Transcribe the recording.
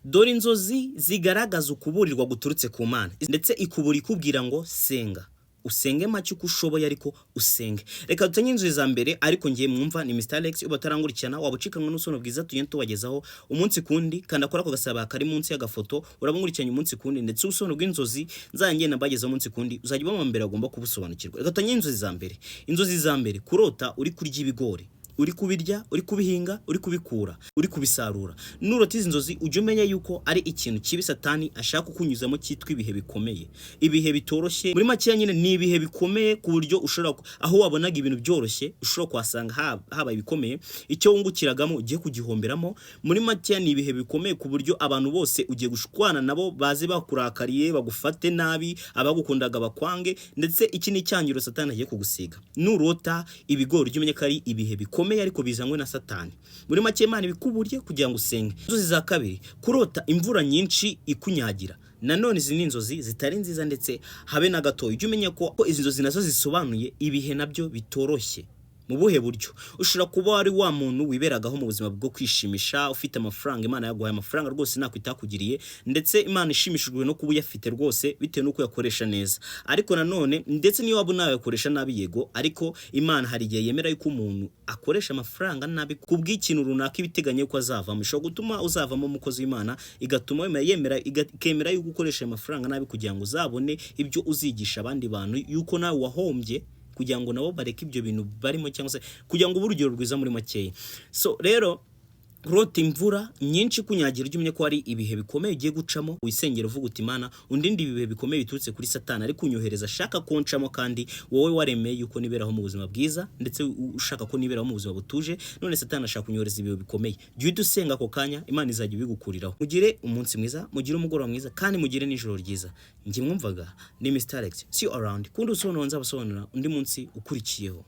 Dore inzozi zigaragaza ukuburirwa guturutse ku Mana, ndetse ikubura ikubwira ngo senga, usenge make uko ushoboye, ariko usenge. Reka dutange inzozi za mbere. Ariko ngiye mwumva ni Mr Alex. Uba utarangurikirana, waba ucikanwe n'ubusobanuro bwiza tugenda tubagezaho umunsi kundi, kandi akora ako gasaba kari munsi y'agafoto, uraba nkurikiranye umunsi kundi. Ndetse ubusobanuro bw'inzozi nzajya ngenda mbagezaho umunsi kundi, uzajya uba mu mbere agomba kubusobanukirwa. Reka dutange inzozi za mbere. Inzozi za mbere: kurota uri kurya ibigori, uri kubirya, uri kubihinga, uri kubikura, uri kubisarura. Nurota izi nzozi, ujye umenya yuko ari ikintu kibi Satani ashaka kukunyuzamo cyitwa ibihe bikomeye, ibihe bitoroshye. Muri makeya nyine ni ibihe bikomeye, ku buryo ushobora aho wabonaga ibintu byoroshye ushobora kuhasanga habaye ibikomeye, icyo wungukiragamo ugiye kugihomberamo. Muri makeya ni ibihe bikomeye ku buryo abantu bose ugiye gushwana nabo, baze bakurakariye, bagufate nabi, abagukundaga bakwange. Ndetse iki ni icyangiro Satani agiye kugusiga. Nurota ibigori, ujye umenya ko ari ibihe bikomeye ariko bizanywe na Satani. Muri make, Imana ibikuburiye kugira ngo usenge. Inzozi za kabiri: kurota imvura nyinshi ikunyagira. Nanone izi ni inzozi zitari nziza ndetse habe na gatoya. Ujye umenya ko izi nzozi nazo zisobanuye ibihe nabyo bitoroshye. Mu buhe buryo? Ushobora kuba wari wa muntu wiberagaho mu buzima bwo kwishimisha, ufite amafaranga, Imana yaguhaye amafaranga rwose, ntako itakugiriye, ndetse Imana ishimishijwe no kuba uyafite rwose bitewe n'uko uyakoresha neza. Ariko nanone ndetse niyo waba unayakoresha nabi, yego, ariko Imana hari igihe yemera yuko umuntu akoresha amafaranga nabi ku bw'ikintu runaka ibiteganya yuko azavamo. Ishobora gutuma uzavamo umukozi w'Imana, igatuma yemera ikemera yuko ukoresha ayo mafaranga nabi kugira ngo uzabone ibyo uzigisha abandi bantu yuko nawe wahombye, kugira ngo nabo bareke ibyo bintu barimo, cyangwa se kugira ngo ube urugero rwiza muri makeya. So rero, kurota imvura nyinshi kunyagira, ujye umenya ko hari ibihe bikomeye ugiye gucamo. Wisengera uvuga uti: "Imana, undinde ibi bihe bikomeye biturutse kuri Satani ari kunyohereza, ashaka kuncamo, kandi wowe waremeye yuko niberaho mu buzima bwiza, ndetse ushaka ko niberaho mu buzima butuje, none Satani ashaka kunyohereza ibihe bikomeye." Jya uhita usenga ako kanya, Imana izajya ibigukuriraho. Mugire umunsi mwiza, mugire umugoroba mwiza, kandi mugire n'ijoro ryiza. Njye mwumvaga ni Mr Alex. See you around kundi usobanuro nzabasobanurira undi munsi ukurikiyeho.